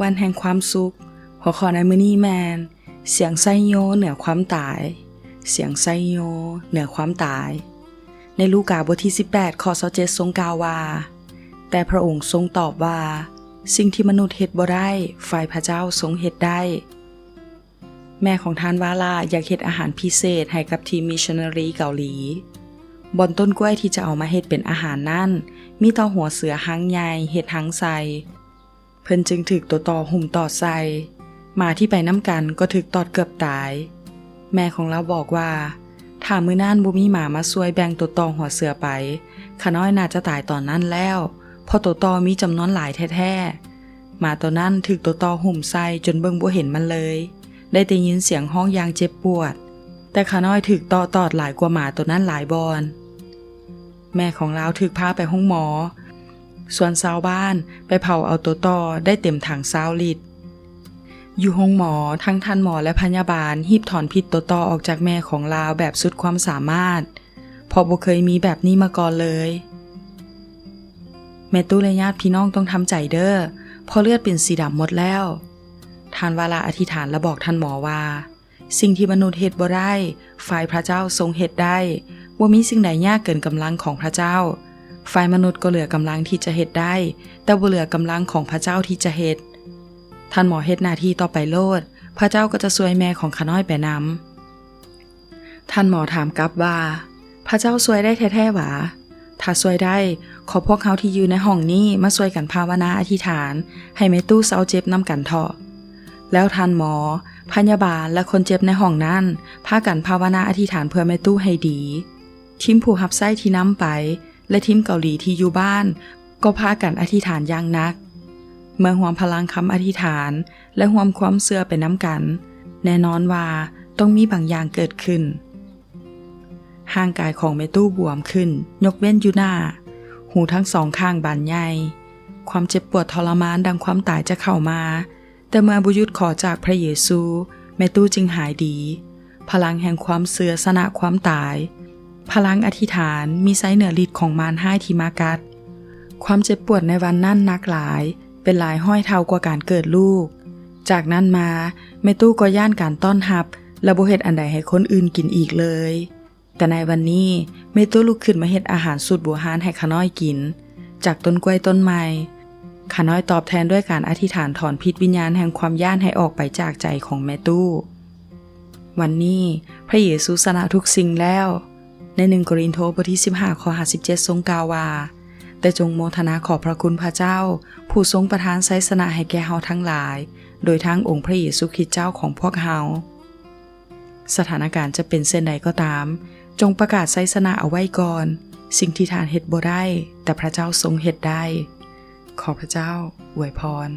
ວັນແຫ່ງຄວາມສຸກ. ຫົວຂໍ້ໃນມື້ນີ້ແມ່ນ ສຽງໄຊໂຍເໜືອຄວາມຕາຍ, ສຽງໄຊໂຍເໜືອຄວາມຕາຍ. ໃນລູກາບົດທີສິບແປດ ຂໍ້ຊາວເຈັດ ຊົງກ່າວວ່າ, ແຕ່ພະອົງຊົງຕອບວ່າ, ສິ່ງທີ່ມະນຸດເຮັດບໍ່ໄດ້, ຝ່າຍພະເຈົ້າຊົງເຮັດໄດ້. ແມ່ຂອງທ່ານວາລາຢາກເຮັດອາຫານພິເສດໃຫ້ກັບທີມມິດຊະນາຣີເກົາຫຼີ. ບ່ອນຕົ້ນກ້ວຍທີ່ຈະເອົາມາເຮັດເປັນອາຫານນັ້ນ ມີຕໍ່ຫົວເສືອຮັງໃຫຍ່ເຮັດຮັງໃສ່. ເພິ່ນຈຶ່ງຖືກຕົວຕໍ່ຫຸ້ມຕອດໃສ່. ໝາທີ່ໄປນຳກັນກໍຖືກຕອດເກືອບຕາຍ. ແມ່ຂອງລາວບອກວ່າ, ຖ້າມື້ນັ້ນບໍ່ມີໝາມາຊ່ວຍແບ່ງຕົວຕໍ່ຫົວເສືອໄປ, ຂ້ານ້ອຍໜ້າຈະຕາຍຕອນນັ້ນແລ້ວ, ເພາະຕົວຕໍ່ມີຈຳນວນຫຼາຍແທ້ໆ. ໝາໂຕນັ້ນຖືກຕົວຕໍ່ຫຸ້ມໃສ່ຈົນເບິ່ງບໍ່ເຫັນມັນເລີຍ, ໄດ້ແຕ່ຍິນສຽງຮ້ອງຢ່າງເຈັບປວດ, ແຕ່ຂ້ານ້ອຍຖືກຕໍ່ຕອດຫຼາຍກວ່າໝາໂຕນັ້ນຫຼາຍບ່ອນ. ແມ່ຂອງລາວຖືກພາໄປໂຮງໝໍ, ສ່ວນຊາວບ້ານໄປເຜົາເອົາຕົວຕໍ່ໄດ້ເຕັມຖັງຊາວລິດ. ຢູ່ໂຮງໝໍ, ທັງທ່ານໝໍ ແລະ ພະຍາບານຮີບຖອນພິດຕົວຕໍ່ອອກຈາກແມ່ຂອງລາວແບບສຸດຄວາມສາມາດ, ເພາະບໍ່ເຄີຍມີແບບນີ້ມາກ່ອນເລີຍ. ແມ່ຕູ້ ແລະ ຍາດພີ່ນ້ອງຕ້ອງທຳໃຈເດີ້, ເພາະເລືອດເປັນສີດຳໝົດແລ້ວ. ທ່ານວາລາອະທິຖານ ແລະ ບອກທ່ານໝໍວ່າ, ສິ່ງທີ່ມະນຸດເຮັດບໍ່ໄດ້, ຝ່າຍພະເຈົ້າຊົງເຮັດໄດ້. ບໍ່ມີສິ່ງໃດຍາກເກີນກຳລັງຂອງພະເຈົ້າ. ຝ່າຍມະນຸດກໍເຫຼືອກຳລັງທີ່ຈະເຮັດໄດ້, ແຕ່ບໍ່ເຫຼືອກຳລັງຂອງພະເຈົ້າທີ່ຈະເຮັດ. ທ່ານໝໍເຮັດໜ້າທີ່ຕໍ່ໄປໂລດ, ພະເຈົ້າກໍຈະຊ່ວຍແມ່ຂອງຂ້ານ້ອຍໄປນຳ. ທ່ານໝໍຖາມກັບວ່າ, ພະເຈົ້າຊ່ວຍໄດ້ແທ້ໆຫວາ? ຖ້າຊ່ວຍໄດ້, ຂໍພວກເຮົາທີ່ຢູ່ໃນຫ້ອງນີ້ມາຊ່ວຍກັນພາວະນາອະທິຖານໃຫ້ແມ່ຕູ້ເຊົາເຈັບນຳກັນເຖາະ. ແລ້ວທ່ານໝໍ, ພະຍາບານ ແລະ ຄົນເຈັບໃນຫ້ອງນັ້ນພາກັນພາວະນາອະທິຖານເພື່ອແມ່ຕູ້ໃຫ້ດີ. ທີມຜູ້ຮັບໃຊ້ທີ່ນຳໄປ ແລະ ທີມເກົາຫຼີທີ່ຢູ່ບ້ານກໍພາກັນອະທິຖານຢ່າງໜັກ. ເມື່ອຮວມພະລັງຄຳອະທິຖານ ແລະ ຮວມຄວາມເຊື່ອໄປນຳກັນ, ແນ່ນອນວ່າຕ້ອງມີບາງຢ່າງເກີດຂຶ້ນ. ຮ່າງກາຍຂອງແມ່ຕູ້ບວມຂຶ້ນ, ຍົກເວັ້ນຢູ່ໜ້າ. ຫູທັງສອງຂ້າງບານໃຫຍ່. ຄວາມເຈັບປວດທໍລະມານດັ່ງຄວາມຕາຍຈະເຂົ້າມາ, ແຕ່ເມື່ອບໍ່ຢຸດຂໍຈາກພະເຢຊູ, ແມ່ຕູ້ຈຶ່ງຫາຍດີ. ພະລັງແຫ່ງຄວາມເຊື່ອຊະນະຄວາມຕາຍ. ພະລັງອະທິຖານມີໄຊເໜືອລິດຂອງມານຮ້າຍທີ່ມາກັດ. ຄວາມເຈັບປວດໃນວັນນັ້ນໜັກຫຼາຍ, ເປັນຫຼາຍຮ້ອຍເທົ່າກວ່າການເກີດລູກ. ຈາກນັ້ນມາ, ແມ່ຕູ້ກໍຢ້ານການຕ້ອນຮັບ ແລະ ບໍ່ເຮັດອັນໃດໃຫ້ຄົນອື່ນກິນອີກເລີຍ. ແຕ່ໃນວັນນີ້, ແມ່ຕູ້ລຸກຂຶ້ນມາເຮັດອາຫານສູດບູຮານໃຫ້ຂ້ານ້ອຍກິນ, ຈາກຕົ້ນກ້ວຍຕົ້ນໃໝ່. ຂ້ານ້ອຍຕອບແທນດ້ວຍການອະທິຖານຖອນພິດວິນຍານແຫ່ງຄວາມຢ້ານໃຫ້ອອກໄປຈາກໃຈຂອງແມ່ຕູ້. ວັນນີ້, ພະເຢຊູຊະນະທຸກສິ່ງແລ້ວ. ໃນໜຶ່ງໂກລິນໂທ ບົດທີສິບຫ້າ ຂໍ້ຫ້າສິບເຈັດ ຊົງກ່າວວ່າ, ແຕ່ຈົ່ງໂມທະນາຂອບພະຄຸນພະເຈົ້າ, ຜູ້ຊົງປະທານໄຊຊະນະໃຫ້ແກ່ເຮົາທັງຫຼາຍ, ໂດຍທາງອົງພະເຢຊູຄຣິດເຈົ້າຂອງພວກເຮົາ. ສະຖານະການຈະເປັນເຊັ່ນໃດກໍຕາມ, ຈົ່ງປະກາດໄຊຊະນະເອົາໄວ້ກ່ອນ. ສິ່ງທີ່ທ່ານເຮັດບໍ່ໄດ້, ແຕ່ພະເຈົ້າຊົງເຮັດໄດ້. ຂໍພະເຈົ້າອວຍພອນ.